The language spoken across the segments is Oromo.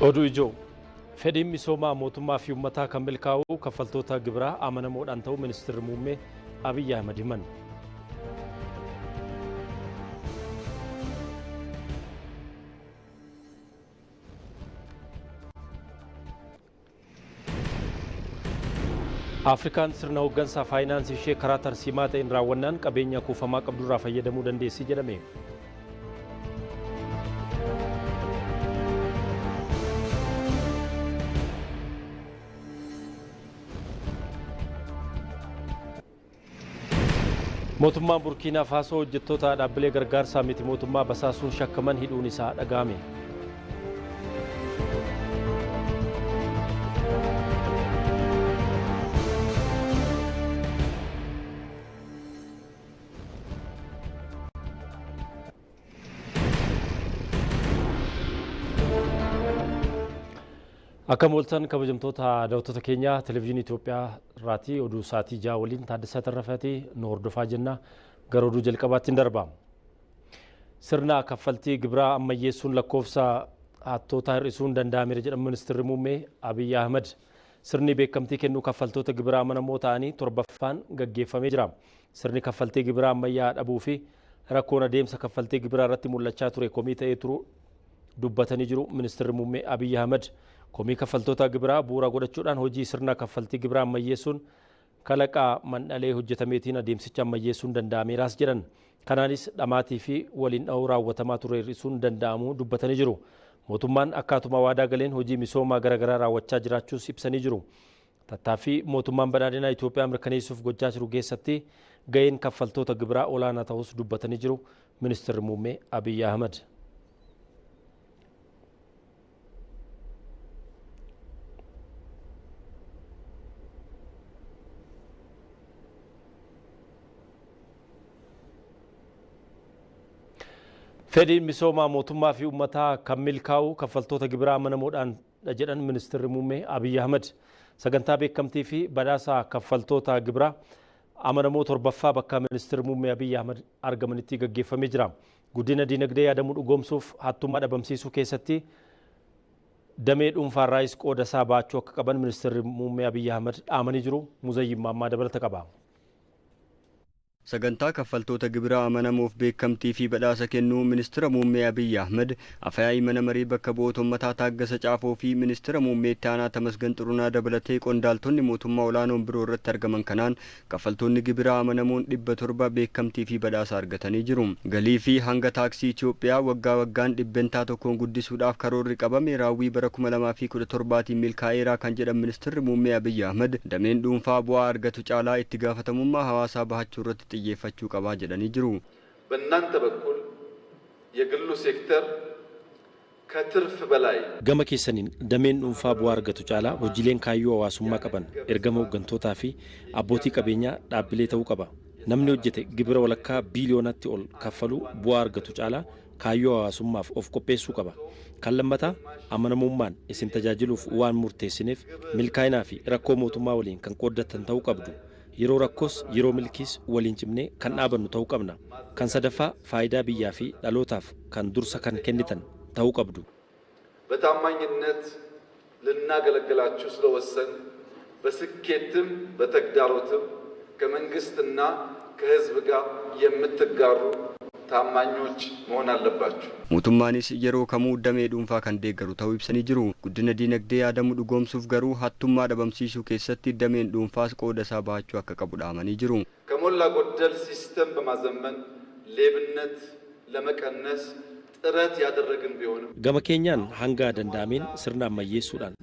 Oduu ijoo fedhiin misoomaa mootummaa fi uummataa kan milkaa'u kaffaltoota gibiraa amanamoodhaan ta'uu ministeerri muummee Abiyyi Ahmad himan. Afrikaan sirna hooggansaa faayinaansii ishee karaa tarsiimaa ta'een raawwannaan qabeenya kuufamaa qabdurraa fayyadamuu dandeessi jedhame. Mootummaan Burkiinaa Faasoo hojjettoota dhaabbilee gargaarsaa miti mootummaa basaasuun shakkaman hidhuun isaa dhaga'ame. Akkam ooltan kabajamtoota daawwattoota keenya televezyiinii Itoophiyaa irraatii oduu sa'aatii 6 waliin Taaddasaa Tarrafaati nu hordofaa jenna. Gara oduu jalqabaatti darba. Sirna kaffaltii gibiraa ammayyeessuun lakkoofsa hattootaa hir'isuun danda'ameera jedhan ministeerri muummee Abiyyi Ahmad. Sirni beekamtii kennuu kaffaltoota gibiraa amanamoo ta'anii torbaffaan gaggeeffamee jira. Sirni kaffaltii gibiraa ammayyaa dhabuu fi rakkoon adeemsa kaffaltii gibiraa irratti mul'achaa ture komii ta'ee turu dubbatanii jiru ministeerri muummee Abiyyi Ahmad. Komii kaffaltoota gibiraa bu'uura godhachuudhaan hojii sirna kaffaltii gibiraa ammayyeessuun kalaqa mandhalee hojjetameetiin adeemsicha ammayyeessuun danda'ameeraas jedhan. Kanaanis dhamaatii fi waliin dha'uu raawwatamaa ture hir'isuun danda'amuu dubbatanii jiru. Mootummaan akkaatuma waadaa galeen hojii misoomaa garaagaraa raawwachaa jiraachuus ibsanii jiru. Tattaaffii mootummaan badhaadhinaa Itoophiyaa mirkaneessuuf gochaa jiru keessatti gaheen kaffaltoota gibiraa olaanaa ta'us dubbatanii jiru ministeerri muummee Abiyyi Ahmad. Fedhiin misoomaa mootummaa fi uummataa kan milkaa'u kaffaltoota gibiraa amanamoodhaan dha jedhan ministeerri muummee Abiyyi Ahmad. Sagantaa beekamtii fi badhaasa kaffaltoota gibiraa amanamoo torbaffaa bakka ministeerri muummee Abiyyi Ahmad argamanitti gaggeeffamee jira. Guddina diinagdee yaadamuu dhugoomsuuf hattummaa dhabamsiisuu keessatti damee dhuunfaarraayis qooda isaa baachuu akka qaban ministeerri muummee Abiyyi Ahmad dhaamanii jiru. Muzayyin Maammaa dabalata qaba. Sagantaa kaffaltoota gibiraa amanamoof beekamtii fi badhaasa kennuu ministira muummee Abiyyi Ahmad, Afyaa'ii mana marii bakka bu'oota ummataa Taaggasa Caafoo fi ministira muummee itti aanaa Tamasgan Xurunaa dabalatee qondaaltonni mootummaa olaanoon biroo irratti argaman kanaan kaffaltoonni gibiraa amanamoon 700 beekamtii fi badhaasa argatanii jiru. Galii fi hanga taaksii Itoophiyaa waggaa waggaan dhibbentaa tokkoon guddisuudhaaf karoorri qabame raawwii bara 2017tiin milkaa'eera kan jedhan ministirri muummee Abiyyi Ahmad, dameen dhuunfaa bu'aa argatu caalaa itti gaafatamummaa hawaasaa bahachuu irratti xiyyeeffachuu qabaa jedhanii jiru. በእናንተ በኩል የግሉ ሴክተር ከትርፍ በላይ Gama keessaniin dameen dhuunfaa bu'aa argatu caalaa hojiileen kaayyoo hawaasummaa qaban ergama hooggantootaa fi abbootii qabeenyaa dhaabbilee ta'uu qaba. Namni hojjete gibira walakkaa biiliyoonatti ol kaffaluu bu'aa argatu caalaa kaayyoo hawaasummaaf of qopheessuu qaba. Kan lammataa amanamummaan isin tajaajiluuf waan murteessineef milkaa'inaa fi rakkoo mootummaa waliin kan qooddatan ta'uu qabdu. Yeroo rakkoos yeroo milkiis waliin cimnee kan dhaabannu ta'uu qabna. Kan sadaffaa faayidaa biyyaa fi dhalootaaf kan dursa kan kennitan ta'uu qabdu. በታማኝነት ልናገለግላችሁ ስለወሰን በስኬትም በተግዳሮትም ከመንግስትና ከሕዝብ ጋር የምትጋሩ ታማኞች መሆን አለባችሁ። Mootummaanis yeroo kamuu damee dhuunfaa kan deeggaru ta'uu ibsanii jiru. Guddina diinagdee yaadamu dhugoomsuuf garuu hattummaa dhabamsiisuu keessatti dameen dhuunfaas qooda isaa bahachuu akka qabu dhaamanii jiru. ከሞላ ጎደል ሲስተም በማዘመን ሌብነት ለመቀነስ ጥረት ያደረግን ቢሆንም Gama keenyaan hanga danda'ameen sirna ammayyeessuudhaan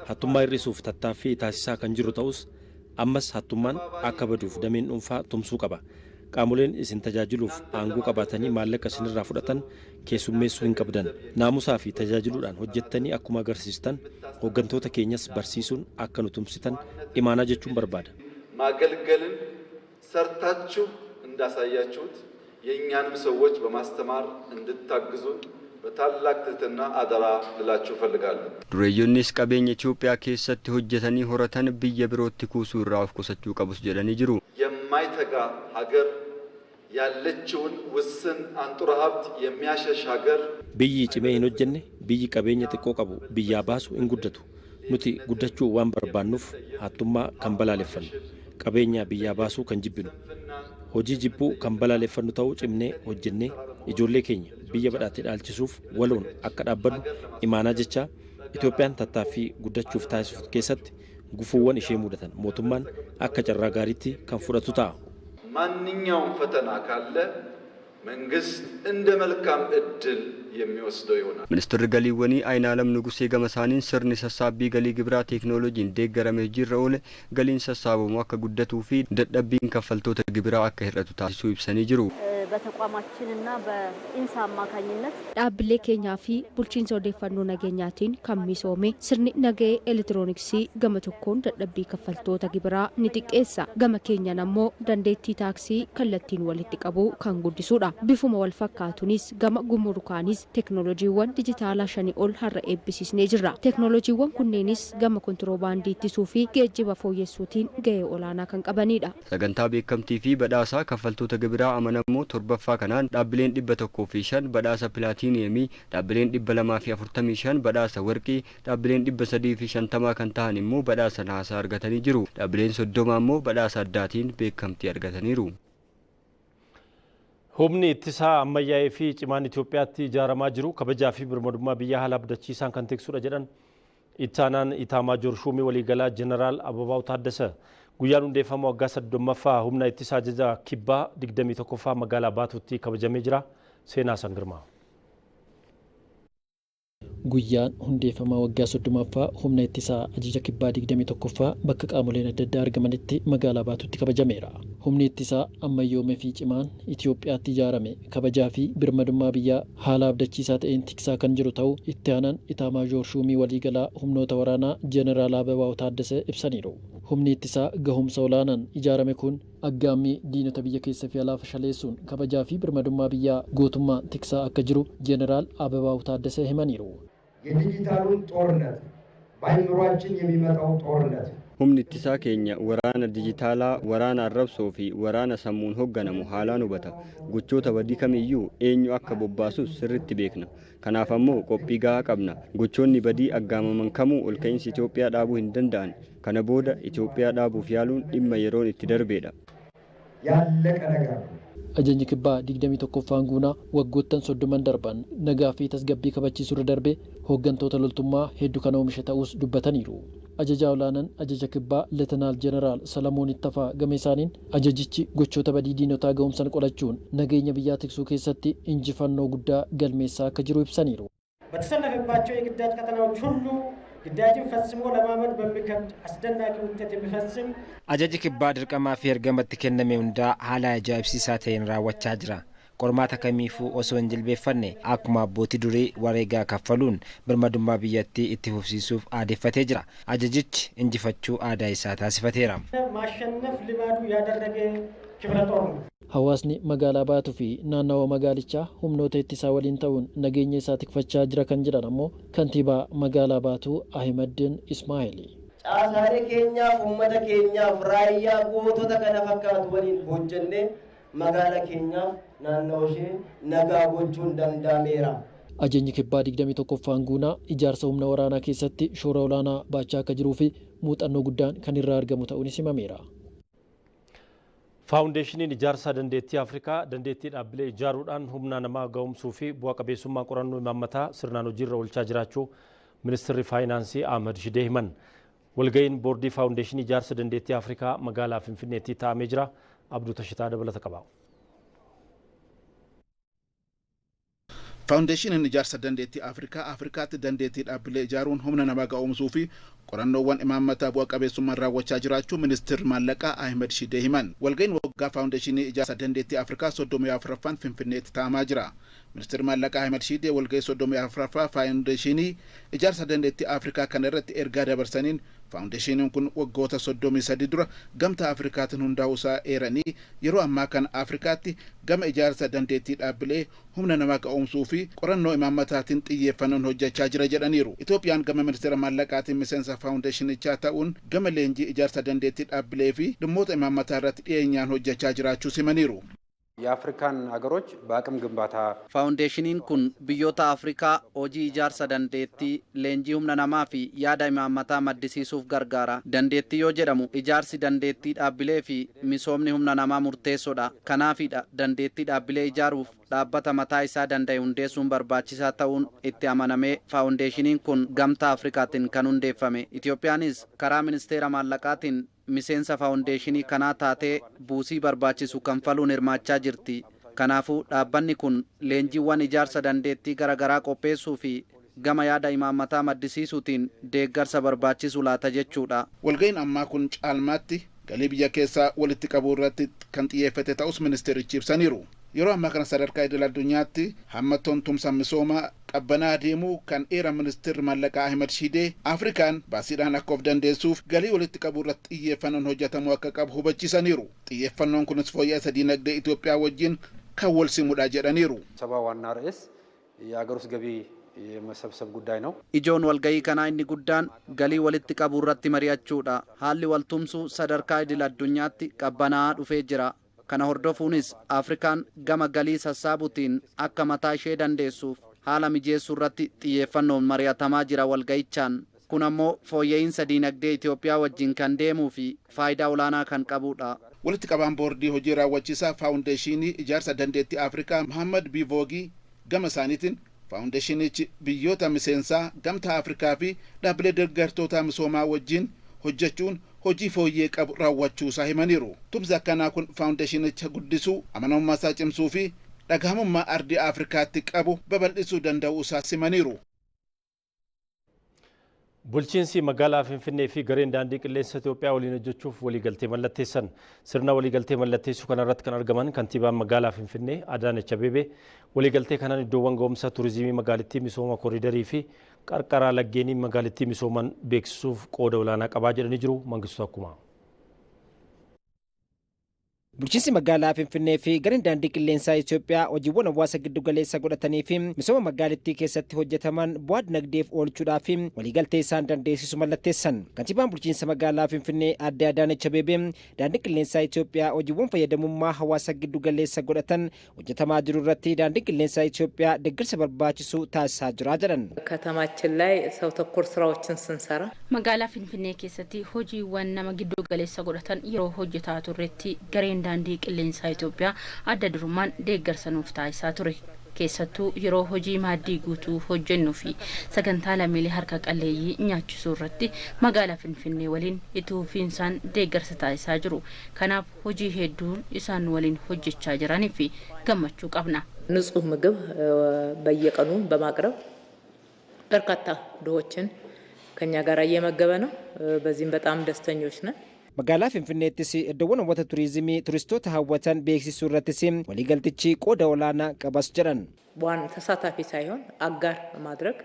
hattummaa hir'isuuf tattaaffii taasisaa kan jiru ta'us ammas hattummaan akka baduuf dameen dhuunfaa tumsuu qaba. Qaamoleen isin tajaajiluuf aangoo qabaatanii maallaqa isinirraa fudhatan keessummeessuu hin qabdan. Naamusaa fi tajaajiluudhaan hojjettanii akkuma agarsiistan hooggantoota keenyas barsiisuun akka nu tumsitan imaanaa jechuun barbaada. ማገልገልን ሰርታችሁ እንዳሳያችሁት የእኛንም ሰዎች በማስተማር እንድታግዙን በታላቅ ትህትና አደራ ልላችሁ እፈልጋለሁ። Dureeyyonnis qabeenya Itoophiyaa keessatti hojjetanii horatan biyya birootti kuusuu irraa of qusachuu qabus jedhanii jiru. የማይተጋ ሀገር ያለችውን ውስን አንጡራ ሀብት የሚያሸሽ ሀገር Biyyi cimee hin hojjenne, biyyi qabeenya xiqqoo qabu biyyaa baasu hin guddatu. Nuti guddachuu waan barbaannuuf hattummaa kan balaaleffannu, qabeenya biyyaa baasuu kan jibbinu, hojii jibbuu kan balaaleffannu ta'uu cimnee hojjennee ijoollee keenya biyya badhaate dhaalchisuuf waloon akka dhaabbannu imaanaa jechaa, Itoophiyaan tattaaffii guddachuuf taasiftu keessatti gufuuwwan ishee mudatan mootummaan akka carraa gaariitti kan fudhatu ta'a. ማንኛውም ፈተና ካለ መንግስት እንደ መልካም እድል የሚወስደው ይሆናል። Ministeerri galiiwwanii Ayinaalam Nugusee gama isaaniin sirni sassaabbii galii gibiraa teeknooloojiin deeggarame hojiirra oole galiin sassaabamu akka guddatuu fi dadhabbiin kaffaltoota gibiraa akka hir'atu taasisuu ibsanii jiru. በተቋማችንና በኢንሳ አማካኝነት Dhaabbilee keenyaa fi bulchiinsa odeeffannoo nageenyaatiin kan misoome sirni nagahee elektirooniksii gama tokkoon dadhabbii kaffaltoota gibiraa ni xiqqeessa. Gama keenyan ammoo dandeettii taaksii kallattiin walitti qabuu kan guddisudha. Bifuma wal fakkaatuunis gama gumrukaanis teeknooloojiiwwan dijitaalaa shanii ol har'a eebbisiisnee jirra. Teeknooloojiiwwan kunneenis gama kontiroobaandii ittisuu fi geejjiba fooyyessuutiin gahee olaanaa kan qabanidha. Sagantaa beekamtii fi badhaasaa kaffaltoota gibiraa amanamoo 7ffaa kanaan dhaabbileen 105 badhaasa pilaatiiniyeemii, dhaabbileen 245 badhaasa warqii, dhaabbileen 350 kan ta'an immoo badhaasa naasaa argatanii jiru. Dhaabbileen 30 immoo badhaasa addaatiin beekamtii argataniiru. Humni ittisaa ammayyaa'ee fi cimaan Itoophiyaatti ijaaramaa jiru kabajaa fi birmadummaa biyyaa haala abdachiisaan kan tiksudha jedhan ittaanaan Itaamaajoor Shuumii waliigalaa Jeneraal Ababaw Taaddasa. Guyyaan hundeeffama waggaa 30ffaa humna ittisaa ajaja kibbaa 21ffaa magaalaa Baatuutti kabajamee jira. Seenaa Sangirmaa. Guyyaan hundeeffamaa waggaa 30ffaa humna ittisaa ajaja kibbaa 21ffaa bakka qaamoleen adda addaa argamanitti magaalaa Baatuutti kabajameera. Humni ittisaa ammayyoomee fi cimaan Itoophiyaatti ijaarame kabajaa fi birmadummaa biyyaa haala abdachiisaa ta'een tiksaa kan jiru ta'uu itti aanaan Itaamaajoor Shuumii waliigalaa humnoota waraanaa Jeneraal Ababaw Taaddasee ibsaniiru. Humni ittisaa gahumsa olaanaan ijaarame kun aggaammii diinota biyya keessa fi alaa fashaleessuun kabajaa fi birmadummaa biyyaa gootummaan tiksaa akka jiru Jeneraal Ababaw Taaddasee himaniiru. የዲጂታሉን ጦርነት በአይምሯችን የሚመጣው ጦርነት Humni ittisaa keenya waraana dijitaalaa, waraana arrabsoo fi waraana sammuun hoogganamu haalaan hubata. Gochoota badii kamiyyuu eenyu akka bobbaasus sirriitti beekna. Kanaaf ammoo qophii gahaa qabna. Gochoonni badii aggaamaman kamuu olka'iinsa Itoophiyaa dhaabuu hin danda'an. Kana booda Itoophiyaa dhaabuuf yaaluun dhimma yeroon itti darbeedha. ያለቀ ነገር ነው። Ajajni kibbaa 21ffaan guunaa waggoottan 30n darban nagaa fi tasgabbii kabachiisuu irra darbee hooggantoota loltummaa hedduu kan oomishe ta'us dubbataniiru. Ajajaa olaanaan ajaja kibbaa Leetanaal Jeneraal Salamoon Ittafaa gama isaaniin ajajichi gochoota badii diinotaa ga'umsaan qolachuun nageenya biyyaa tiksuu keessatti injifannoo guddaa galmeessaa akka jiru ibsaniiru. በተሰለፈባቸው የግዳጅ ቀጠናዎች ሁሉ ግዳጅን ፈጽሞ ለማመን በሚከብድ አስደናቂ ውጤት የሚፈጽም Ajaji kibbaa dirqamaa fi ergamatti kenname hundaa haala ajaa'ibsiisaa ta'een raawwachaa jira. Qormaata kamiifuu osoo hin jilbeeffanne akkuma abbootii durii wareegaa kaffaluun birmadummaa biyyattii itti fufsiisuuf aadeffatee jira. Ajajichi injifachuu aadaa isaa taasifateera. ማሸነፍ ልማዱ ያደረገ ክፍለ ጦር ነው። Hawaasni magaalaa Baatuu fi naannawa magaalichaa humnoota ittisaa waliin ta'uun nageenya isaa tikfachaa jira kan jedhan ammoo kantiibaa magaalaa Baatuu Ahimaddin Ismaa'eeli. Caasaalee keenyaaf, uummata keenyaaf, raayyaa gootota kana fakkaatu waliin hojjennee magaala keenyaaf naannoo ishee nagaa gochuun danda'ameera. Ajajni kibbaa 21ffaan guunaa ijaarsa humna waraanaa keessatti shoora olaanaa baachaa akka jiruu fi muuxannoo guddaan kan irraa argamu ta'uunis himameera. Faawundeeshiniin ijaarsa dandeettii Afrikaa dandeettii dhaabbilee ijaaruudhaan humna namaa ga'umsuu fi bu'a qabeessummaa qorannoo imaammataa sirnaan hojiirra oolchaa jiraachuu ministeerri faayinaansii Ahmad Shidee himan. Walga'iin boordii faawundeeshinii ijaarsa dandeettii Afrikaa magaalaa Finfinneetti taa'amee jira. Abduu Tashitaa dabalata qaba. Faawundeeshiniin ijaarsa dandeettii Afrikaa Afrikaatti dandeettii dhaabbilee ijaaruun humna namaa ga'oomsuu fi qorannoowwan imaammataa bu'a qabeessummaan raawwachaa jiraachuu ministeerri maallaqaa Ahmed Shidee himan. Walga'iin waggaa faawundeeshinii ijaarsa dandeettii Afrikaa 34ffaan Finfinneetti taa'amaa jira. Ministeerri maallaqaa Ahmed Shidee walga'ii 34ffaa faawundeeshinii ijaarsa dandeettii Afrikaa kana irratti ergaa dabarsaniin, faawundeeshiniin kun waggoota 33 dura Gamtaa Afrikaatiin hundaa'uusaa eeranii, yeroo ammaa kana Afrikaatti gama ijaarsa dandeettii dhaabbilee, humna namaa ga'oomsuu fi qorannoo imaammataatiin xiyyeeffannoon hojjechaa jira jedhaniiru. Itoophiyaan gama ministeera maallaqaatiin miseensa faawundeeshinichaa ta'uun gama leenjii ijaarsa dandeettii dhaabbilee fi dhimmoota imaammataa irratti dhiyeenyaan hojjechaa jiraachuu himaniiru. የአፍሪካን ሀገሮች በአቅም ግንባታ Faawundeeshiniin kun biyyoota Afrikaa hojii ijaarsa dandeettii, leenjii humna namaa fi yaada imaammataa maddisiisuuf gargaara. Dandeettii yoo jedhamu ijaarsi dandeettii dhaabbilee fi misoomni humna namaa murteessoodha. Kanaafidha dandeettii dhaabbilee ijaaruuf dhaabbata mataa isaa danda'e hundeessuun barbaachisaa ta'uun itti amanamee faawundeeshiniin kun Gamtaa Afrikaatiin kan hundeeffame. Itoophiyaanis karaa ministeera maallaqaatiin miseensa faawundeeshinii kanaa taatee buusii barbaachisu kanfaluun hirmaachaa jirti. Kanaafuu dhaabbanni kun leenjiiwwan ijaarsa dandeettii garaagaraa qopheessuu fi gama yaada imaammataa maddisiisuutiin deeggarsa barbaachisu laata jechuudha. Walga'iin ammaa kun caalmaatti galii biyya keessaa walitti qabuu irratti kan xiyyeeffate ta'us ministeerichi ibsaniiru. Yeroo ammaa kana sadarkaa idil addunyaatti hammattoon tumsa misoomaa qabbanaa deemuu kan eeran ministeerri maallaqaa Ahmed Shidee, Afrikaan baasiidhaan akka of dandeessuuf galii walitti qabuu irratti xiyyeeffannoon hojjetamuu akka qabu hubachiisaniiru. Xiyyeeffannoon kunis fooyya'insa diinagdee Itoophiyaa wajjin kan wal simudha jedhaniiru. ሰባ ዋና ርዕስ የሀገር ውስጥ ገቢ የመሰብሰብ ጉዳይ ነው። Ijoon walga'ii kanaa inni guddaan galii walitti qabuu irratti mari'achuudha. Haalli waltumsuu sadarkaa idil addunyaatti qabbanaa'aa dhufee jira. Kana hordofuunis Afrikaan gama galii sassaabuutiin akka mataa ishee dandeessuuf haala mijeessuu irratti xiyyeeffannoon mari'atamaa jira walga'ichaan. Kun ammoo fooyya'insa diinagdee Itoophiyaa wajjin kan deemuu fi faayidaa olaanaa kan qabudha. Walitti qabaan boordii hojii raawwachiisaa Faawundeeshinii Ijaarsa Dandeettii Afrikaa Muhammad Bivoogii gama isaaniitiin, faawundeeshinichi biyyoota miseensaa Gamtaa Afrikaa fi dhaabbilee deeggartoota misoomaa wajjin hojjechuun hojii fooyyee qabu raawwachuu isaa himaniiru. Tumsi akkanaa kun faawundeeshinicha guddisuu, amanamummaa isaa cimsuu fi dhagahamummaa ardii Afrikaatti qabu babal'isuu danda'uu isaa simaniiru. Bulchiinsi magaalaa Finfinnee fi gareen daandii qilleensa Itoophiyaa waliin hojjechuuf waliigaltee mallatteessan. Sirna waliigaltee mallatteessuu kanarratti kan argaman kantiibaan magaalaa Finfinnee Adaanech Abeebee, waliigaltee kanaan iddoowwan ga'umsa turizimii magaalittii, misooma koriidarii fi qarqara laggeenii magaalittii misooman beeksisuuf qooda olaanaa qabaa jedhanii jiru. Mangistuu Akkumaa. Bulchiinsi magaalaa Finfinnee fi gareen daandii qilleensaa Itoophiyaa hojiiwwan hawaasa giddu galeessa godhatanii fi misooma magaalittii keessatti hojjetaman bu'aa dinagdeef oolchuudhaaf waliigaltee isaan dandeessisu mallatteessan. Kantiibaan bulchiinsa magaalaa Finfinnee Aadde Adaanech Abeebee, daandii qilleensaa Itoophiyaa hojiiwwan fayyadamummaa hawaasa giddu galeessa godhatan hojjetamaa jiru irratti daandii qilleensaa Itoophiyaa deeggarsa barbaachisu taasisaa jira jedhan. ከተማችን ላይ ሰው ተኮር ስራዎችን ስንሰራ Magaalaa Finfinnee keessatti hojiiwwan nama giddu galeessa godhatan yeroo hojjetaa turretti gareen daandii qilleensaa Itoophiyaa adda durummaan deeggarsa nuuf taasisaa ture. Keessattuu yeroo hojii maaddii guutuu hojjennuu fi sagantaa lammiilee harka qalleeyyii nyaachisuu irratti magaalaa Finfinnee waliin itti fufiinsaan deeggarsa taasisaa jiru. Kanaaf hojii hedduun isaan waliin hojjechaa jiranii fi gammachuu qabna. ንጹህ ምግብ በየቀኑ በማቅረብ በርካታ ድሆችን ከኛ ጋር እየመገበ ነው። በዚህም በጣም ደስተኞች ነን። Magaalaa Finfinneettis iddoowwan hawwata turizimii turistoota hawwatan beeksisuu irrattis waliigaltichi qooda olaanaa qabas jedhan. ዋን ተሳታፊ ሳይሆን አጋር ማድረግ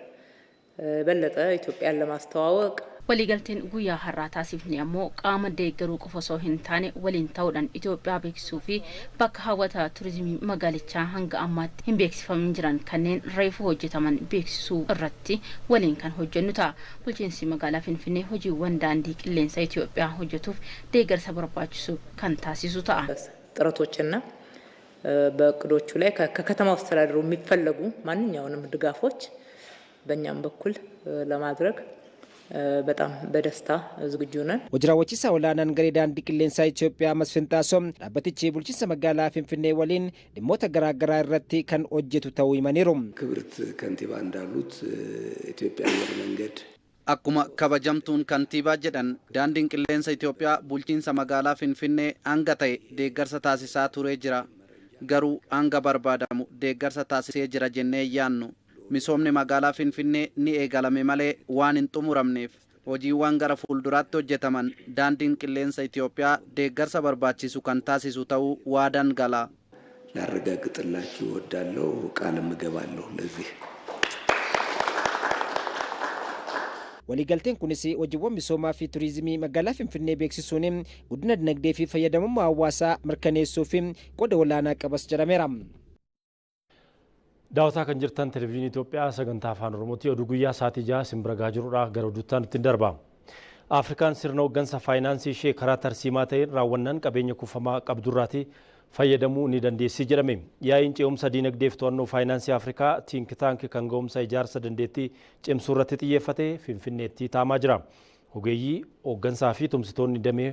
የበለጠ ኢትዮጵያን ለማስተዋወቅ Waliigalteen guyyaa har'aa taasifne ammoo qaama deeggaruu qofa osoo hin taane waliin ta'uudhaan Itoophiyaa beeksisuu fi bakka hawwata turizimii magaalichaa hanga ammaatti hin beeksifamin jiran kanneen reefu hojjetaman beeksisuu irratti waliin kan hojjennu ta'a. Bulchiinsi magaalaa Finfinnee hojiiwwan daandii qilleensa Itoophiyaa hojjetuuf deeggarsa barbaachisu kan taasisu ta'a. ጥረቶችና በእቅዶቹ ላይ ከከተማው አስተዳደሩ የሚፈለጉ ማንኛውንም ድጋፎች በእኛም በኩል ለማድረግ በጣም በደስታ ዝግጁ ነን። Hojii raawwachiisaa olaanaan garee daandii qilleensaa Itoophiyaa Masfin Xaasoo, dhaabbatichi bulchiinsa magaalaa Finfinnee waliin dhimmoota garaagaraa irratti kan hojjetu ta'uu himaniiru. ክብርት ከንቲባ እንዳሉት ኢትዮጵያ አየር መንገድ Akkuma kabajamtuun kantiibaa jedhan, daandiin qilleensa Itoophiyaa bulchiinsa magaalaa Finfinnee hanga ta'e deeggarsa taasisaa turee jira. Garuu hanga barbaadamu deeggarsa taasisee jira jennee yaannu. Misoomni magaalaa Finfinnee ni eegalame malee waan hin xumuramneef, hojiiwwan gara fuulduraatti hojjetaman daandiin qilleensa Itoophiyaa deeggarsa barbaachisu kan taasisu ta'uu waadaan gala. ላረጋግጥላችሁ እወዳለሁ። ቃልም እገባለሁ ለዚህ። Waliigalteen kunis hojiiwwan misoomaa fi turizimii magaalaa Finfinnee beeksisuun guddina dinagdee fi fayyadamummaa hawaasaa mirkaneessuu fi qooda olaanaa qabas jedhameera. Daawwataa kan jirtan Televezyiinii Itoophiyaa sagantaa Afaan Oromooti. Oduu guyyaa sa'aatii 6 isin bira gahaa jirudha. Gara oduuttaan ittiin darba. Afrikaan sirna hooggansa faayinaansii ishee karaa tarsiimaa ta'een raawwannaan qabeenya kuufamaa qabdurraati Fayyadamuu ni dandeessi jedhame. Yaa'iin ce'umsa diinagdeef to'annoo faayinaansii Afrikaa Think Tank kan ga'umsa ijaarsa dandeettii cimsuu irratti xiyyeeffate Finfinneetti taa'amaa jira. Ogeeyyii hooggansaa fi tumsitoonni damee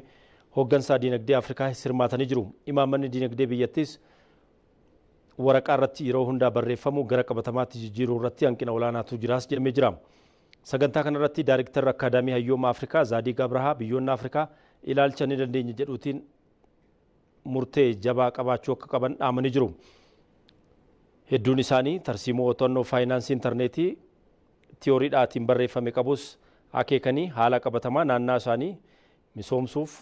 hooggansaa diinagdee Afrikaa hirmaatanii jiru. Imaammanni diinagdee biyyattis waraqaa irratti yeroo hundaa barreeffamu gara qabatamaatti jijjiiruu irratti hanqina olaanaatu jiraas jedhamee jira. Sagantaa kanarratti Daayrektarri Akkaadaamii Hayyooma Afrikaa Zaadiig Abrahaa biyyoonni Afrikaa ilaalcha ni dandeenya jedhuutiin murtee jabaa qabaachuu akka qaban dhaamanii jiru. Hedduun isaanii tarsiimoo to'annoo faayinaansii intarneetii tiyooriidhaatiin barreeffame qabus akeekanii haala qabatamaa naannaa isaanii misoomsuuf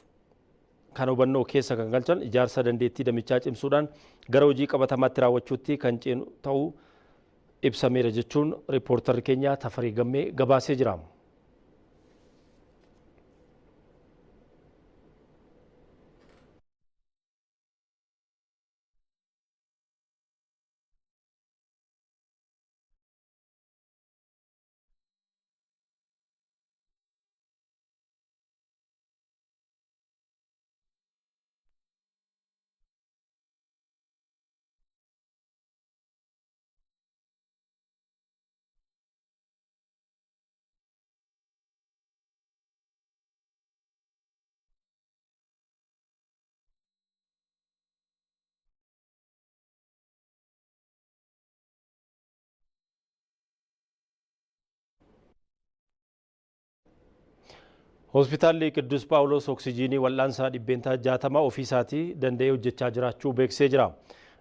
kan hubannoo keessa kan galchan ijaarsa dandeettii damichaa cimsuudhaan gara hojii qabatamaatti raawwachuutti kan ceenu ta'uu ibsameera jechuun riippoortarri keenya Tafarii Gammee gabaasee jira. Hospitaalli Qiddus Phaawulos oksijiinii wal'aansaa 60% ofii isaatii danda'ee hojjechaa jiraachuu beeksisee jira.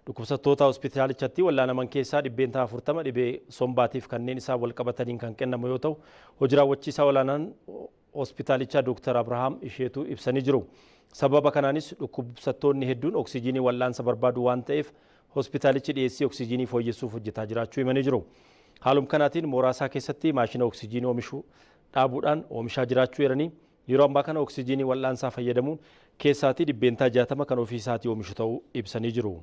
Dhukkubsattoota hospitaalichatti wal'aanaman keessaa 40% dhibee sombaatiif kanneen isaan wal qabataniin kan kennamu yoo ta'u, hojii raawwachiisaa olaanaan hospitaalichaa Dooktar Abrahaam Isheetuu ibsanii jiru. Sababa kanaanis dhukkubsattoonni hedduun oksijiinii wal'aansa barbaadu waan ta'eef hospitaalichi dhiyeessii oksijiinii fooyyessuuf hojjetaa jiraachuu himanii jiru. Haalum kanaatiin mooraasaa keessatti maashina oksijiinii oomishu dhaabuudhaan oomishaa jiraachuu eeranii yeroo ammaa kana oksijiinii wal'aansaa fayyadamuun keessaatii 60% kan ofii isaatii oomishu ta'uu ibsanii jiru.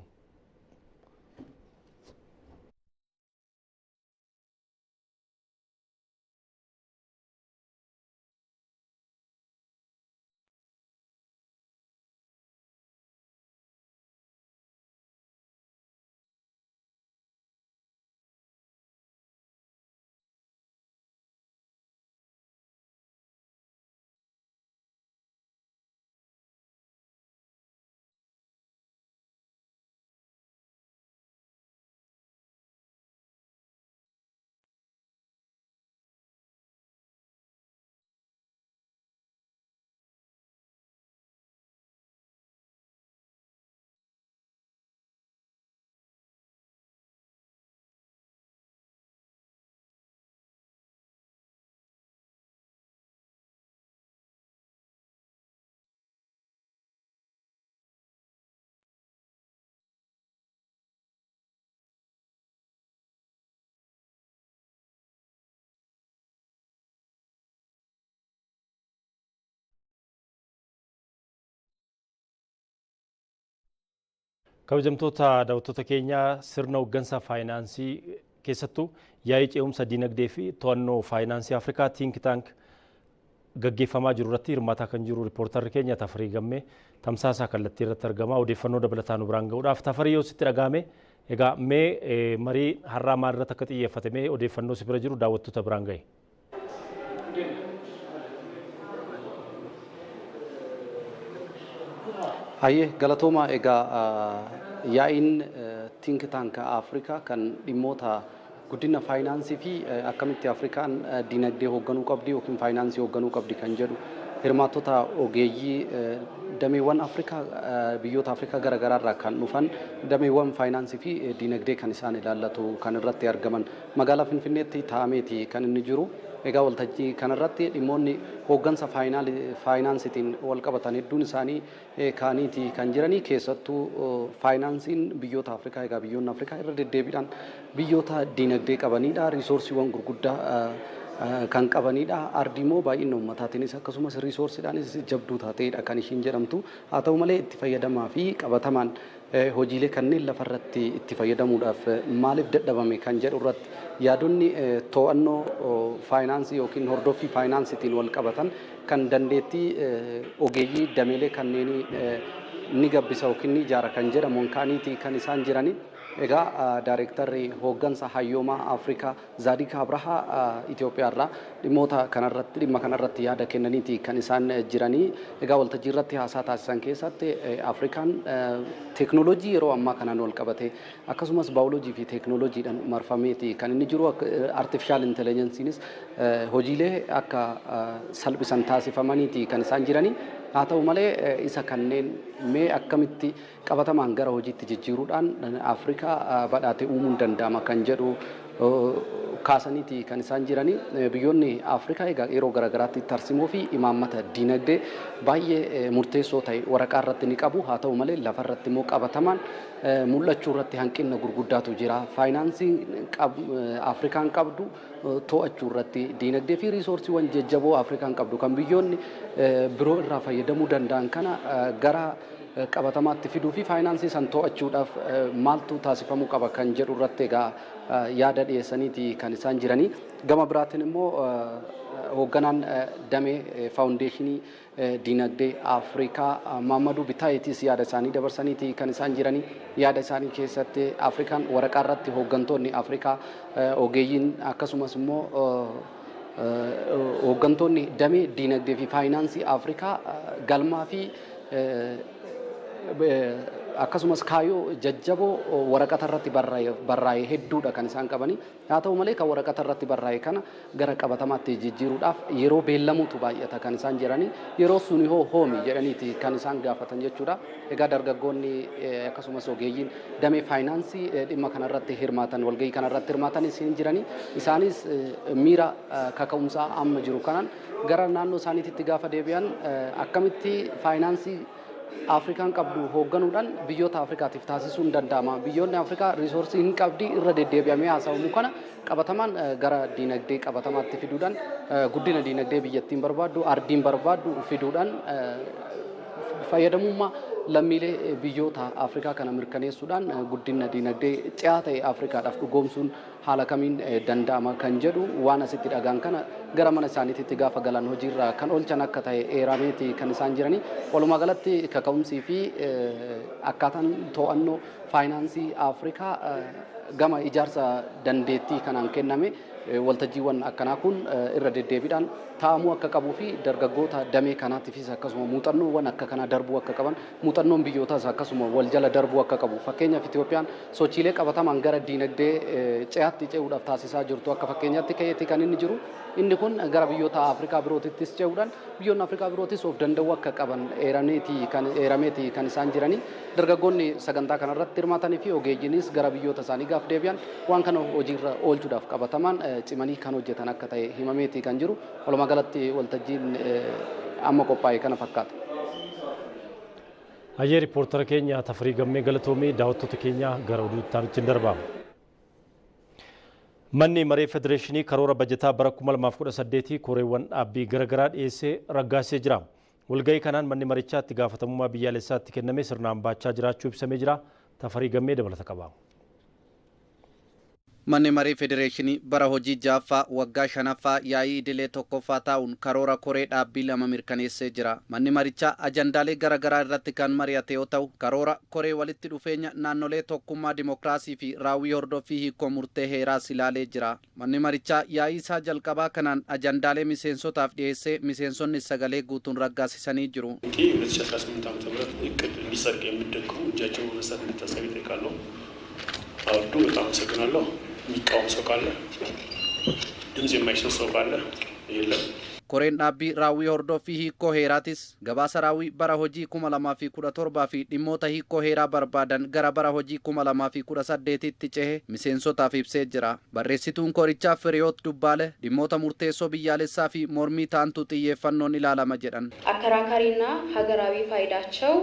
Kabajamtoota daawwattoota keenyaa, sirna hooggansa faayinaansii keessattuu yaa'ii ce'umsa diinagdee fi to'annoo faayinaansii Afrikaa Think Tank gaggeeffamaa jiru irratti hirmaataa kan jiru riippoortarri keenya Tafarii Gammee tamsaasaa kallattii irratti argama. Odeeffannoo dabalataa nu biraan ga'uudhaaf Tafarii, yoo sitti dhaga'ame, egaa mee marii har'aa maal irratti akka xiyyeeffate mee odeeffannoo si bira jiru daawwattoota biraan gahe. Hayyee, galatooma. Egaa yaa'iin Think Tank Afrikaa kan dhimmoota guddina faayinaansii fi akkamitti Afrikaan dinagdee hoogganuu qabdi yookiin faayinaansii hoogganuu qabdi kan jedhu hirmaattota ogeeyyii dameewwan Afrikaa, biyyoota Afrikaa garaagaraa irraa kan dhufan, dameewwan faayinaansii fi dinagdee kan isaan ilaallatu kan irratti argaman magaalaa Finfinneetti taa'ameeti kan inni jiru. Egaa waltajjii kanarratti dhimmoonni hooggansa faayinaansiitiin wal qabatan hedduun isaanii kaaniiti kan jiranii. Keessattuu faayinaansiin biyyoota Afrikaa, egaa biyyoonni Afrikaa irra deddeebiidhaan biyyoota dinagdee qabanidha. Riisoorsiiwwan gurguddaa kan qabanidha. Ardii immoo baay'ina uummataatiinis akkasumas riisoorsiidhaanis jabduu taateedha kan ishiin jedhamtu. Haa ta'u malee, itti fayyadamaa fi qabatamaan hojiilee kanneen lafarratti itti fayyadamuudhaaf maaliif dadhabame kan jedhu irratti yaadonni to'annoo faayinaansii yookiin hordoffii faayinaansiitiin wal qabatan kan dandeettii ogeeyyii dameelee kanneenii ni gabbisa yookiin ni ijaara kan jedhamuun ka'aniiti kan isaan jirani. Egaa daayirektarri hooggansa hayyoomaa Afrikaa Zaadik Abrahaa Itoophiyaarraa dhimmoota kanarratti dhimma kanarratti yaada kennaniiti kan isaan jiranii. Egaa waltajjii irratti haasaa taasisan keessatti Afrikaan teeknooloojii yeroo ammaa kanaan wal qabate akkasumas baayoloojii fi teeknooloojiidhaan marfameeti kan inni jiru. Artificial intelligenceiinis hojiilee akka salphisan taasifamaniiti kan isaan jiranii. Haa ta'u malee, isa kanneen mee akkamitti qabatamaan gara hojiitti jijjiiruudhaan Afrikaa badhaate uumuun danda'ama kan jedhu kaasaniiti kan isaan jiranii. Biyyoonni Afrikaa egaa yeroo garaagaraatti tarsimoo fi imaammata diinagdee baay'ee murteessoo ta'e waraqaa irratti ni qabu. Haa ta'u malee, lafa irratti immoo qabatamaan mul'achuu irratti hanqina gurguddaatu jira. Faayinaansii Afrikaan qabdu to'achuu irratti, diinagdee fi resourceiiwwan jajjaboo Afrikaan qabdu kan biyyoonni biroo irraa fayyadamuu danda'an kana gara qabatamaatti fiduu fi faayinaansii san to'achuudhaaf maaltu taasifamuu qaba kan jedhu irratti egaa yaada dhiyeessaniiti kan isaan jiranii. Gama biraatiin immoo hoogganaan damee faawundeeshinii diinagdee Afrikaa Maammaduu Bitaayetis yaada isaanii dabarsaniiti kan isaan jiranii. Yaada isaanii keessatti Afrikaan waraqaa irratti hooggantoonni Afrikaa, ogeeyyiin, akkasumas immoo hooggantoonni damee diinagdee fi faayinaansii Afrikaa galmaa fi akkasumas kaayyoo jajjaboo waraqata irratti barraa'e hedduudha kan isaan qabanii. Haa ta'u malee, kan waraqata irratti barraa'e kana gara qabatamaatti jijjiiruudhaaf yeroo beellamuutu baay'ata kan isaan jedhanii, yeroo suni hoo hoomi jedhaniiti kan isaan gaafatan jechuudha. Egaa dargaggoonni akkasumas ogeeyyiin damee faayinaansii dhimma kanarratti hirmaatan, walgahii kanarratti hirmaatanis hin jiranii. Isaanis miira kaka'umsaa amma jiru kanaan gara naannoo isaaniitti gaafa deebi'an akkamitti faayinaansii Afrikaan qabdu hoogganuudhaan biyyoota Afrikaatiif taasisuun danda'ama. Biyyoonni Afrikaa resourceii hin qabdi irra deddeebi'amee haasa'amu kana qabatamaan gara diinagdee qabatamaatti fiduudhaan, guddina diinagdee biyyattiin barbaaddu, ardiin barbaaddu fiduudhaan, fayyadamummaa lammiilee biyyoota Afrikaa kana mirkaneessuudhaan guddina diinagdee ce'aa ta'e Afrikaadhaaf dhugoomsuun haala kamiin danda'ama kan jedhu waan asitti dhagaan kana gara mana isaaniitti gaafa galan hojiirra kan oolchan akka ta'e eerameeti kan isaan jiranii. Walumaa galatti, kaka'umsii fi akkaataan to'annoo faayinaansii Afrikaa gama ijaarsa dandeettii kanaan kenname, waltajjiiwwan akkanaa kun irra deddeebiidhaan taa'amuu akka qabuu fi dargaggoota damee kanaatiifis akkasuma muuxannoowwan akka kanaa darbuu akka qaban, muuxannoon biyyootaas akkasuma wal jala darbuu akka qabu, fakkeenyaaf Itoophiyaan sochiilee qabatamaan gara diinagdee ce'aatti ce'uudhaaf taasisaa jirtu akka fakkeenyaatti ka'eeti kan inni jiru. Inni kun gara biyyoota Afrikaa birootittis ce'uudhaan biyyoonni Afrikaa birootis of danda'uu akka qaban eerameeti kan isaan jiranii. Dargaggoonni sagantaa kanarratti hirmaatanii fi ogeeyyiinis gara biyyoota isaanii gaaf deebi'an waan kana hojiirra oolchuudhaaf qabatamaan cimanii kan hojjetan akka ta'e himameeti kan jiru. Walumaa galatti, waltajjiin amma qophaa'e kana fakkaata. Hayyee, riippoortara keenya Tafarii Gammee galatoomii. Daawwattoota keenya, gara oduu itti aanutti darba. Manni maree federeeshinii karoora bajataa bara 2018 koreewwan dhaabbii garaagaraa dhiyeessee raggaasisee jira. Walgahii kanaan manni marichaa itti gaafatamummaa biyyaalessaatti kenname sirnaan baachaa jiraachuu ibsamee jira. Tafarii Gammee dabalata qaba. Manni marii federeeshinii bara hojii jaaffaa waggaa shanaffaa yaa'ii idilee tokkoffaa taa'uun karoora koree dhaabbii lama mirkaneessee jira. Manni marichaa ajandaalee garaagaraa irratti kan mari'ate yoo ta'u, karoora koree walitti dhufeenya naannolee, tokkummaa dimokiraasii fi raawwii hordoffii hiikoo murtee heeraas ilaalee jira. Manni marichaa yaa'ii isaa jalqabaa kanaan ajandaalee miseensotaaf dhiyeessee miseensonni sagalee guutuun raggaasisanii jiru. 2018 ዓ.ም. እቅድ እንዲጸድቅ የምትደግፉ እጃቸውን በማንሳት እንድታሳዩ እጠይቃለሁ። አውርዱ። በጣም አመሰግናለሁ። የሚቃወም ሰው ካለ፣ ድምፅ የማይሰጥ ሰው ካለ የለም። Koreen dhaabbii raawwii hordoffii hiikoo heeraatis gabaasa raawwii bara hojii 2017 fi dhimmoota hiikoo heeraa barbaadan gara bara hojii 2018tti cehe miseensotaaf ibsee jira. Barreessituun korichaa Firiyoot Dubbaale dhimmoota murteessoo biyyaalessaa fi mormii ta'antu xiyyeeffannoon ilaalama jedhan. አከራካሪና ሀገራዊ ፋይዳቸው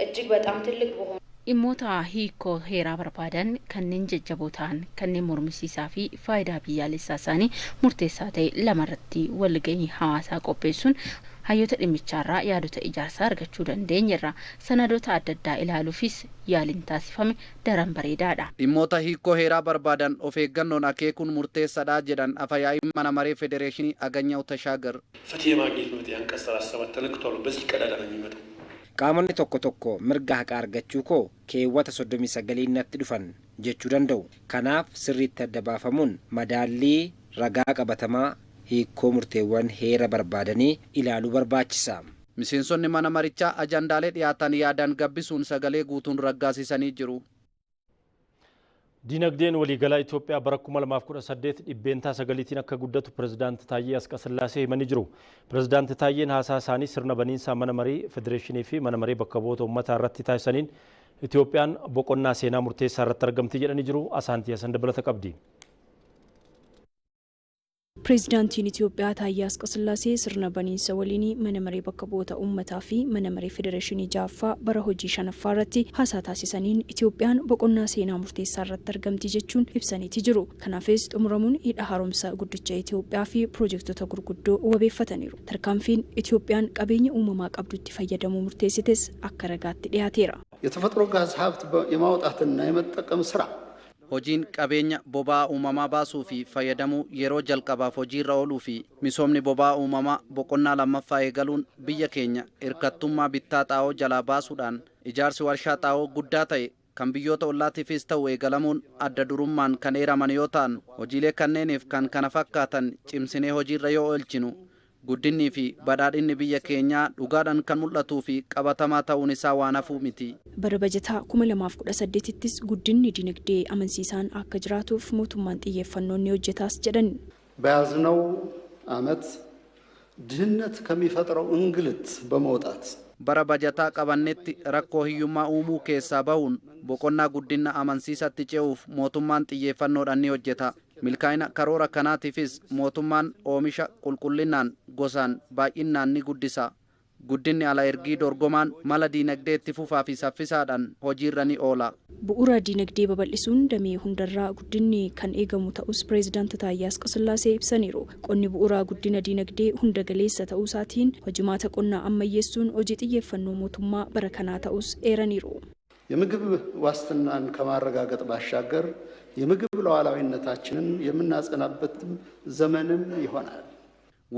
እጅግ በጣም ትልቅ በሆኑ Dhimmoota hiikoo heeraa barbaadan kanneen jajjaboo ta'an, kanneen mormisiisaa fi faayidaa biyyaalessaa isaanii murteessaa ta'e lamarratti walgahii hawaasaa qopheessuun hayyoota dhimmichaarraa yaadota ijaarsaa argachuu dandeenyerra. Sanadoota adda addaa ilaaluufis yaaliin taasifame daran bareedaadha. Dhimmoota hiikoo heeraa barbaadan of eeggannoon akeekuun murteessaadha jedhan afayaa'iin mana maree federeeshinii Aganyaw Tashaagar. ፍትህ የማግኘት መብት የአንቀጽ 37 ተነክቷል። በዚህ ቀዳዳ ነው የሚመጣው። Qaamonni tokko tokko mirga haqaa argachuu koo keewwata 39 natti dhufan jechuu danda'u. Kanaaf sirriitti adda baafamuun madaallii ragaa qabatamaa hiikoo murteewwan heera barbaadanii ilaaluu barbaachisa. Miseensonni mana marichaa ajandaalee dhiyaatan yaadaan gabbisuun sagalee guutuun raggaasisanii jiru. Dinagdeen waliigalaa Itoophiyaa bara 2018 9%tiin akka guddatu Pirezidaanti Taayyee Asqasillaasee himanii jiru. Pirezidaanti Taayyeen haasaa isaanii sirna baniinsaa mana marii federeeshinii fi mana marii bakka bu'oota uummataa irratti taasisaniin Itoophiyaan boqonnaa seenaa murteessaa irratti argamti jedhanii jiru. Asaantii Hasan dabalata qabdi. Pireezidaantiin Itoophiyaa Taayyee Asqasillaasee sirna baniinsa waliinii mana maree bakka bu'oota uummataa fi mana maree federeeshinii 6ffaa bara hojii 5ffaa irratti haasaa taasisaniin Itoophiyaan boqonnaa seenaa murteessaa irratti argamti jechuun ibsaniiti jiru. Kanaafis xumuramuun hidha haaromsa guddicha Itoophiyaa fi piroojektota gurguddoo wabeeffataniiru. Tarkaanfiin Itoophiyaan qabeenya uumamaa qabdutti fayyadamuu murteessites akka ragaatti dhiyaateera. የተፈጥሮ ጋዝ ሀብት የማውጣትና የመጠቀም ስራ Hojiin qabeenya boba'aa uumamaa baasuu fi fayyadamuu yeroo jalqabaaf hojiirra ooluu fi misoomni boba'aa uumamaa boqonnaa lammaffaa eegaluun biyya keenya hirkattummaa bittaa xaa'oo jalaa baasuudhaan ijaarsi warshaa xaa'oo guddaa ta'e kan biyyoota ollaatiifis ta'u eegalamuun adda durummaan kan eeraman yoo ta'an hojiilee kanneeniif kan kana fakkaatan cimsinee hojiirra yoo oolchinu guddinni fi badhaadhinni biyya keenyaa dhugaadhaan kan mul'atuu fi qabatamaa ta'uun isaa waan hafuu miti. Bara bajataa 2018ttis guddinni dinagdee amansiisaan akka jiraatuuf mootummaan xiyyeeffannoon ni hojjetaas jedhan. በያዝነው ዓመት ድህነት ከሚፈጥረው እንግልት በመውጣት Bara bajataa qabannetti rakkoo hiyyummaa uumuu keessaa bahuun boqonnaa guddina amansiisatti ce'uuf mootummaan xiyyeeffannoodhaan ni hojjeta. Milkaa'ina karoora kanaatiifis mootummaan oomisha qulqullinaan gosaan baay'inaan ni guddisa. Guddinni ala ergii dorgomaan mala diinagdee itti fufaa fi saffisaadhaan hojiirra ni oola. Bu'uura diinagdee babal'isuun damee hundarraa guddinni kan eegamu ta'us Pireezidaanti Taayyee Asqasillaasee ibsaniiru. Qonni bu'uura guddina diinagdee hunda galeessa ta'uu isaatiin hojimaata qonnaa ammayyeessuun hojii xiyyeeffannoo mootummaa bara kanaa ta'us eeraniiru. የምግብ ዋስትናን ከማረጋገጥ ባሻገር የምግብ ሉዓላዊነታችንን የምናጸናበትም ዘመንም ይሆናል።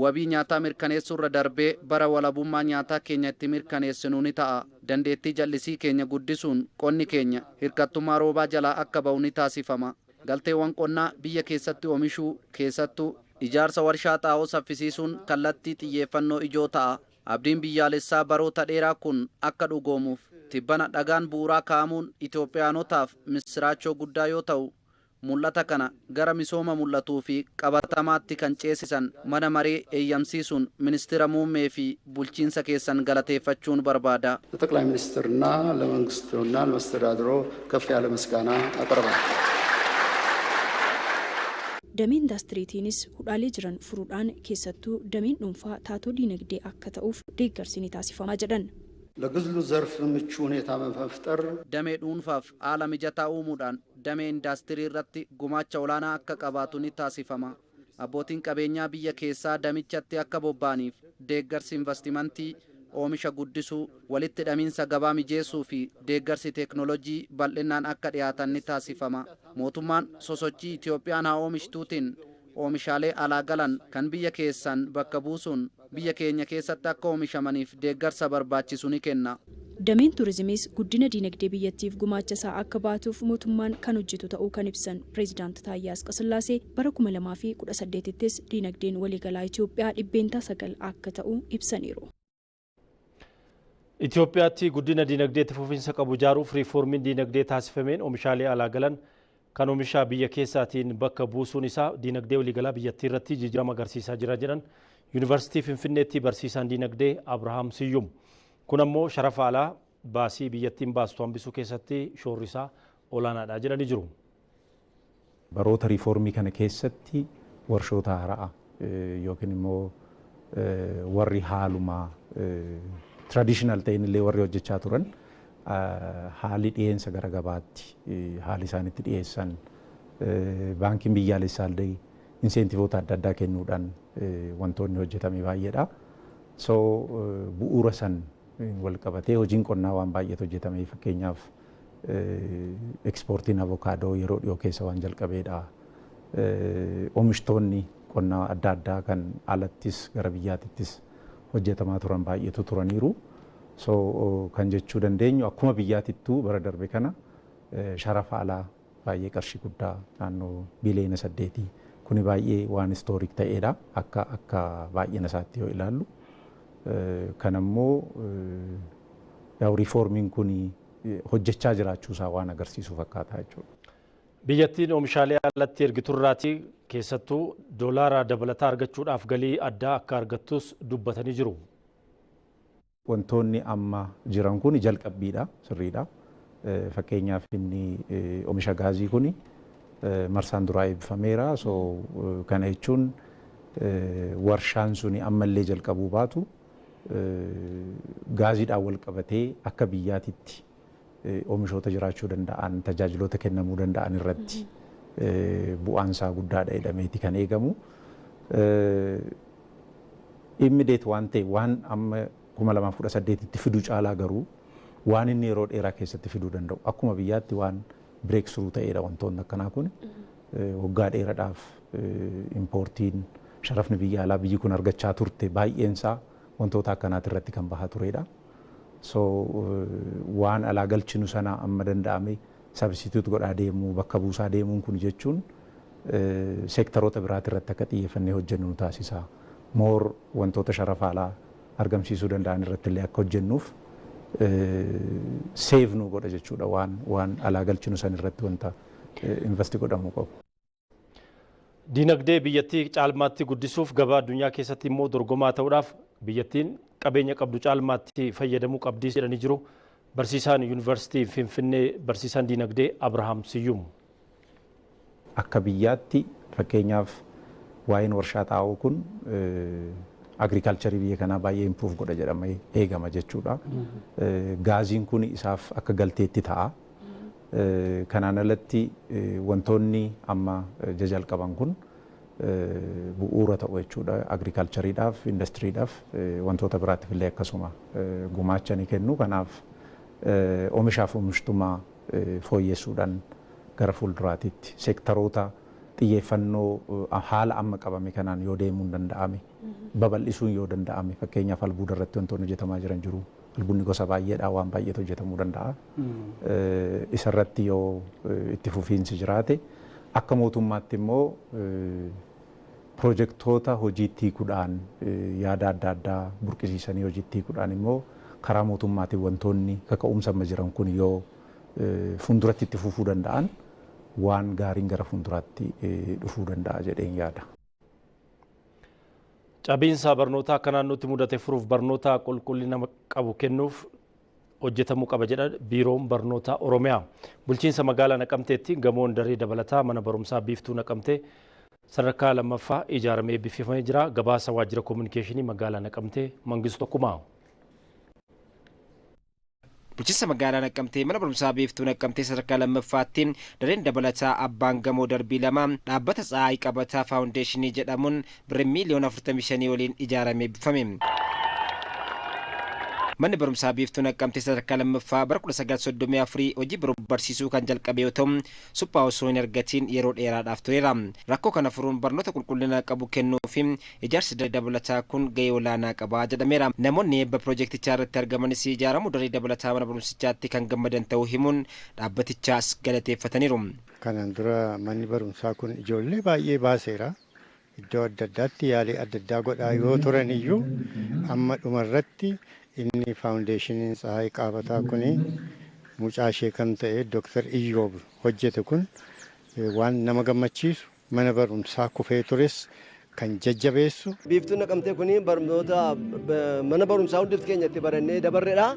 Wabii nyaataa mirkaneessuurra darbee bara walabummaa nyaataa keenya itti mirkaneessinu ni ta'a. Dandeettii jallisii keenya guddisuun qonni keenya hirkattummaa roobaa jalaa akka ba'u ni taasifama. Galteewwan qonnaa biyya keessatti oomishuu keessattuu ijaarsa warshaa xaa'oo saffisiisuun kallattii xiyyeeffannoo ijoo ta'a. Abdiin biyyaalessaa baroota dheeraa kun akka dhugoomuuf tibbana dhagaan bu'uuraa kaa'amuun Itoophiyaanotaaf misiraachoo guddaa yoo ta'u mul'ata kana gara misooma mul'atuu fi qabatamaatti kan ceesisan mana maree eeyyamsiisuun ministeera muummee fi bulchiinsa keessan galateeffachuun barbaada. ለጠቅላይ ሚኒስትርና ለመንግስቱና ለመስተዳድሮ ከፍ ያለ ምስጋና አቀርባለሁ። Damee indaastiriitiinis hudhaalee jiran furuudhaan keessattuu dameen dhuunfaa taatoo diinagdee akka ta'uuf deeggarsi ni taasifamaa jedhan. ለግሉ ዘርፍ ምቹ ሁኔታ በመፍጠር Damee dhuunfaaf haala mijataa uumuudhaan damee indaastirii irratti gumaacha olaanaa akka qabaatu ni taasifama. Abbootiin qabeenyaa biyya keessaa damichatti akka bobba'aniif deeggarsi investimentii oomisha guddisuu, walitti hidhamiinsa gabaa mijeessuu fi deeggarsi teeknoolojii bal'inaan akka dhiyaatan ni taasifama. Mootummaan sosochii Itoophiyaan haa oomishtuutiin oomishaalee alaa galan kan biyya keessaan bakka buusuun biyya keenya keessatti akka oomishamaniif deeggarsa barbaachisu ni kenna. Dameen turizimiis guddina diinagdee biyyattiif gumaacha isaa akka baatuuf mootummaan kan hojjetu ta'uu kan ibsan Pireezidaanti Taayyee Asqasillaasee bara 2018ttis diinagdeen waliigalaa Itoophiyaa 9% akka ta'u ibsaniiru. Itoophiyaatti guddina diinagdee itti fufiinsa qabu ijaaruuf riiformiin diinagdee taasifameen oomishaalee alaa galan kan oomisha biyya keessaatiin bakka buusuun isaa diinagdee waliigalaa biyyattii irratti jijjiirama agarsiisaa jira jedhan Yuunivarsiitii Finfinneetti barsiisaan diinagdee Abrahaam Siyyum. Kun ammoo sharafa alaa baasii biyyattiin baastu hambisuu keessatti shoorri isaa olaanaadha jedhanii jiru. Baroota riiformii kana keessatti warshoota haaraa yookiin immoo warri haalumaa traditional ta'in illee warri hojjechaa turan haalli dhiyeensa gara gabaatti haalli isaan itti dhiyeessan baankiin biyyaalessaa illee inseentivoota adda addaa kennuudhaan wantoonni hojjetame baay'eedha. So bu'uura san wal qabatee hojiin qonnaa waan baay'eetu hojjetame, fakkeenyaaf ekspoortiin avokaadoo yeroo dhiyoo keessa waan jalqabeedha. Oomishtoonni qonnaa adda addaa kan alattis gara biyyaatittis hojjetamaa turan baay'eetu turaniiru. So kan jechuu dandeenyu akkuma biyyaatittuu bara darbe kana sharafa alaa baay'ee qarshii guddaa naannoo biliyoona 8, kuni baay'ee waan historic ta'edha akka baay'ina isaatti yoo ilaallu. Kanammoo yaa'u riifoormiin kun hojjechaa jiraachuusaa waan agarsiisu fakkaata jechuudha. Biyyattiin oomishaalee alatti ergiturraatii keessattuu doolaara dabalataa argachuudhaaf galii addaa akka argattus dubbatanii jiru. Wantoonni amma jiran kun jalqabbiidha, sirriidha. Fakkeenyaaf, inni oomisha gaazii kun marsaan duraa eebbifameera. So kana jechuun warshaan suni ammallee jalqabuu baatu gaaziidhaan wal qabatee akka biyyaatitti oomishoota jiraachuu danda'an, tajaajiloota kennamuu danda'an irratti bu'aan isaa guddaadha jedhameeti kan eegamu. Immediate waan ta'e, waan amma 2018tti fiduu caalaa garuu waan inni yeroo dheeraa keessatti fiduu danda'u akkuma biyyaatti waan breakthrough ta'edha. Wantoonni akkanaa kun waggaa dheeraadhaaf impoortiin, sharafni biyya alaa biyyi kun argachaa turte baay'een isaa wantoota akkanaati irratti kan bahaa turedha. So waan alaa galchinu sana amma danda'ame substitute godhaa deemuu, bakka buusaa deemuun kun jechuun seektaroota biraati irratti akka xiyyeeffannee hojjennu nu taasisa. More wantoota sharafa alaa argamsiisuu danda'an irratti illee akka hojjennuuf save nu godha jechuudha, waan alaa galchinu san irratti wanta invest godhamuu qabu. Dinagdee biyyattii caalmaatti guddisuuf, gabaa addunyaa keessatti immoo dorgomaa ta'uudhaaf biyyattiin qabeenya qabdu caalmaatti fayyadamuu qabdii jedhanii jiru. Barsiisaan Yuunivarsiitii Finfinnee, barsiisaan dinagdee Abrahaam Siyyum. Akka biyyaatti fakkeenyaaf waa'een warshaa xaa'oo kun agriculture biyya kanaa baay'ee improve godha jedhamee eegama jechuudha. Gaaziin kun isaaf akka galteetti ta'a. Kanaan alatti wantoonni amma jajalqaban kun bu'uura ta'u jechuudha. Agricultureiidhaaf, indastiriidhaaf, wantoota biraatiif illee akkasuma gumaacha ni kennu. Kanaaf oomishaaf oomishtummaa fooyyessuudhaan gara fuulduraatitti seektaroota xiyyeeffannoo haala amma qabame kanaan yoo deemuun danda'ame, babal'isuun yoo danda'ame, fakkeenyaaf albuuda irratti wantoonni hojjetamaa jiran jiru. Albuudni gosa baay'eedha, waan baay'eetu hojjetamuu danda'a. Isarratti yoo itti fufiinsi jiraate, akka mootummaatti immoo pirojektoota hojiitti hiikuudhaan, yaada adda addaa burqisiisanii hojiitti hiikuudhaan immoo karaa mootummaatiin wantoonni kaka'umsa amma jiran kun yoo fuulduratti itti fufuu danda'an waan gaariin gara fuulduraatti dhufuu danda'a jedheen yaada. Cabiinsa barnootaa akka naannootti mudate furuuf barnoota qulqullina qabu kennuuf hojjetamuu qaba jedha Biiroon Barnoota Oromiyaa. Bulchiinsa magaalaa Naqamteetti gamoon daree dabalataa mana barumsaa Biiftuu Naqamtee sadarkaa lammaffaa ijaaramee eebbifamee jira. Gabaasa waajjira koominikeeshinii magaalaa Naqamtee, Mangistuu Tokkumaa. Bulchiinsa magaalaa Naqamtee mana barumsaa Biiftuu Naqamtee sadarkaa lammaffaatti dareen dabalataa abbaan gamoo darbii lama dhaabbata Tsahaay Qabataa Faawundeeshinii jedhamuun birrii miiliyoona 45 waliin ijaaramee eebbifame. Manni barumsaa Biiftuu Naqamtee sadarkaa lammaffaa bara 1934 hojii baruu barsiisuu kan jalqabe yoo ta'u, suphaa osoo hin argatiin yeroo dheeraadhaaf tureera. Rakkoo kana furuun barnoota qulqullina qabu kennuu fi ijaarsi daree dabalataa kun gahee olaanaa qaba jedhameera. Namoonni eebba piroojeektichaa irratti argamanis ijaaramuu daree dabalataa mana barumsichaatti kan gammadan ta'uu himuun dhaabbatichaas galateeffataniiru. Kanaan dura manni barumsaa kun ijoollee baay'ee baaseera. Iddoo adda addaatti yaalii adda addaa godhaa yoo turan iyyuu, amma dhumarratti inni faawundeeshiniin Tsahaay Qaabataa kuni mucaa ishee kan ta'e Dooktar Iyyoob hojjete kun waan nama gammachiisu, mana barumsaa kufee tures kan jajjabeessu. Biiftuun Naqamtee kun barnoota mana barumsaa hundifti keenya itti barannee dabarredha.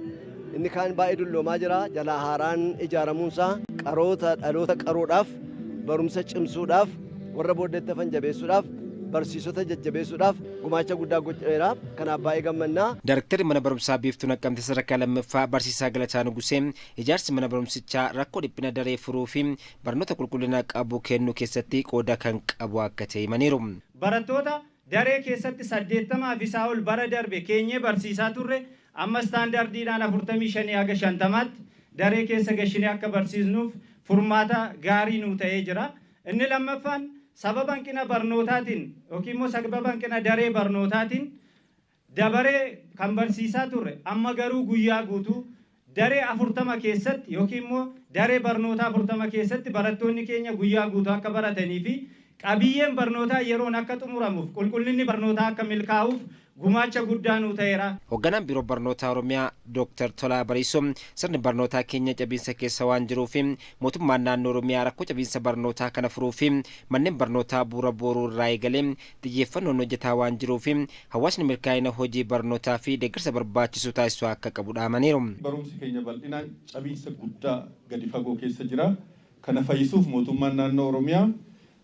Inni kaan baay'ee dulloomaa jira. Jalaa haaraan ijaaramuunsaa qaroota dhaloota qaruudhaaf, barumsa cimsuudhaaf, warra booddeetti hafan jabeessuudhaaf, barsiisota jajjabeessuudhaaf gumaacha guddaa godheera. Kanaaf baay'ee gammannaa. Daarektarri mana barumsaa Biiftuu Naqamtee sadarkaa lammaffaa barsiisaa Galataa Nugusee ijaarsi mana barumsichaa rakkoo dhiphina daree furuu fi barnoota qulqullina qabu kennuu keessatti qooda kan qabu akka ta'e himaniiru. Barattoota daree keessatti 80 fi isaa ol bara darbe keenyee barsiisaa turre amma istaandardiidhaan 45 haga 50tti daree keessa gashinee akka barsiisnuuf furmaata gaarii nuu ta'ee jira. Inni lammaffaan, sababa hanqina barnootaatiin yookiin immoo sababa hanqina daree barnootaatiin Dabaree kan barsiisaa turre amma garuu guyyaa guutuu daree 40 keessatti yookiin immoo daree barnootaa 40 keessatti barattoonni keenya guyyaa guutuu akka baratanii fi qabiyyeen barnootaa yeroon akka xumuramuuf qulqullinni barnootaa akka milkaa'uuf gumaacha guddaa nuu ta'eera. Hoogganaan Biiroo Barnootaa Oromiyaa Dooktar Tolaa Bariisoo sirni barnootaa keenya cabiinsa keessa waan jiruuf mootummaan naannoo Oromiyaa rakkoo cabiinsa barnootaa kana furuuf manneen barnootaa bu'uura boruu irraa eegalee xiyyeeffannoon hojjetaa waan jiruuf hawaasni milkaa'ina hojii barnootaa fi deeggarsa barbaachisu taasisuu akka qabu dhaamaniiru. Barumsi keenya bal'inaan cabiinsa guddaa gadi fagoo keessa jira. Kana fayyisuuf mootummaan naannoo Oromiyaa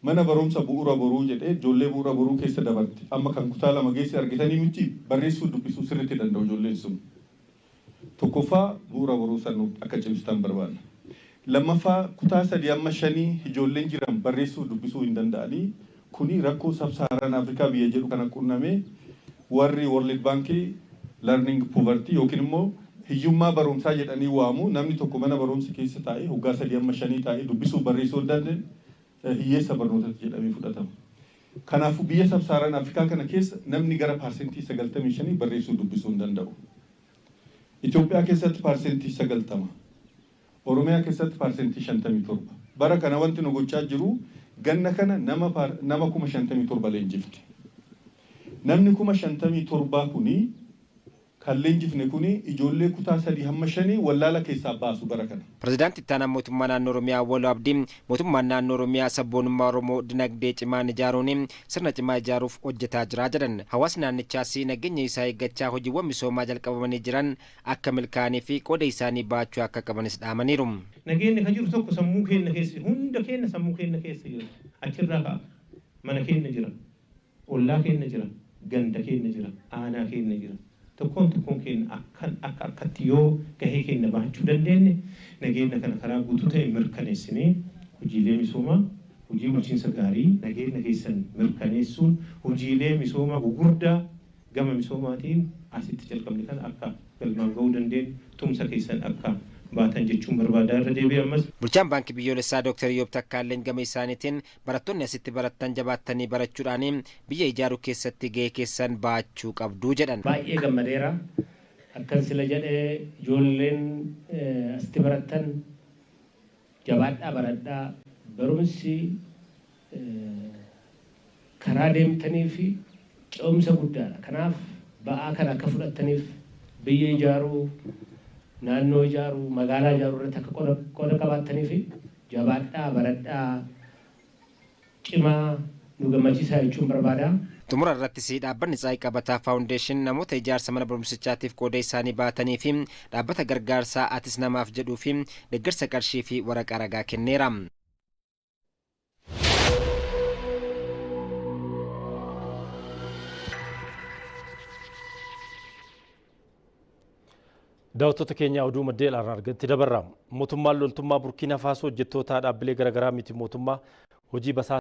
mana barumsa bu'uura boruu jedhee ijoollee bu'uura boruu keessa dabarte. Amma kan kutaa 2 geesse argitanii miti barreessuu dubbisuu sirriitti danda'u ijoolleen sun. Tokkoffaa bu'uura boruu san akka cimsitan barbaanna. Lammaffaa kutaa 3 amma 5 ijoolleen jiran barreessuu dubbisuu hin danda'anii kuni rakkoo sub-Saharan Afrikaa biyya jedhu kana qunnamee warri World Bank learning poverty yookiin immoo hiyyummaa barumsaa jedhanii waamu. Namni tokko mana barumsa keessa taa'ee waggaa 3 amma 5 taa'ee dubbisuu barreessuu hin dandeenye hiyyeessa barnootatti jedhamee fudhatama. Kanaafuu biyya sub-Saharan Afrikaa kana keessa namni gara 95% barreessuu dubbisuu hin danda'u. Itoophiyaa keessatti 90%. Oromiyaa keessatti 57%. Bara kana wanti nu gochaa jiru ganna kana nama 57,000 leenjifne. Namni 57,000 kuni kan leenjifne kuni ijoollee kutaa 3 hamma 5 wallaala keessaa baasu bara kana. Pirezidaantii Itti Aanaa Mootummaa Naannoo Oromiyaa Awwaluu Abdii mootummaan naannoo Oromiyaa sabboonummaa Oromoo dinagdee cimaan ijaaruun sirna cimaa ijaaruuf hojjetaa jira jedhan. Hawaasni naannichaas nageenya isaa eeggachaa hojiiwwan misoomaa jalqabamanii jiran akka milkaa'anii fi qooda isaanii baachuu akka qabanis dhaamaniiru. Nageenyi kan jiru tokko sammuu keenya keessa, hunda keenya sammuu keenya keessa jira. Achirraa ka'a. Mana keenya jira. Ollaa keenya jira. Ganda keenya jira. Aanaa keenya jira. Tokkoon tokkoon keenya akkan akka akkatti yoo gahee keenya bahachuu dandeenye nageenya kana karaa guutuu ta'e mirkaneessinee hojiilee misoomaa, hojii bulchiinsa gaarii nageenya keessan mirkaneessuun hojiilee misoomaa gugurdaa gama misoomaatiin asitti jalqabne kana akka galmaan ga'uu dandeenyu tumsa keessan akka baatan jechuun barbaadaa irra deebi'e ammas. Bulchaan Baankii Biyyoolessaa Dooktar Iyoob Takkaalleen gama isaaniitiin barattoonni asitti barattan jabaattanii barachuudhaan biyya ijaaruu keessatti gahee keessan baachuu qabdu jedhan. Baay'ee gammadeera. Akkan sila jedhee ijoolleen asitti barattan jabaadhaa baradhaa barumsi karaa deemtanii fi ce'umsa guddaadha. Kanaaf ba'aa kana akka fudhattaniif biyya ijaaruu, naannoo ijaaruu, magaalaa ijaaruu irratti akka qooda qabaattanii fi jabaadhaa baradhaa cimaa nu gammachiisaa jechuun barbaada. Xumura irrattis dhaabbanni Tsaayii Qabataa Faawundeeshin namoota ijaarsa mana barumsichaatiif qooda isaanii baatanii fi dhaabbata gargaarsaa atis namaaf jedhuu fi deeggarsa qarshii fi waraqaa ragaa kenneera. Daawwattoota keenya oduu maddee irraa argatti dabarra. Mootummaan loltummaa Burkiina Faasoo hojjettoota dhaabbilee garaagaraa miti mootummaa hojii basaa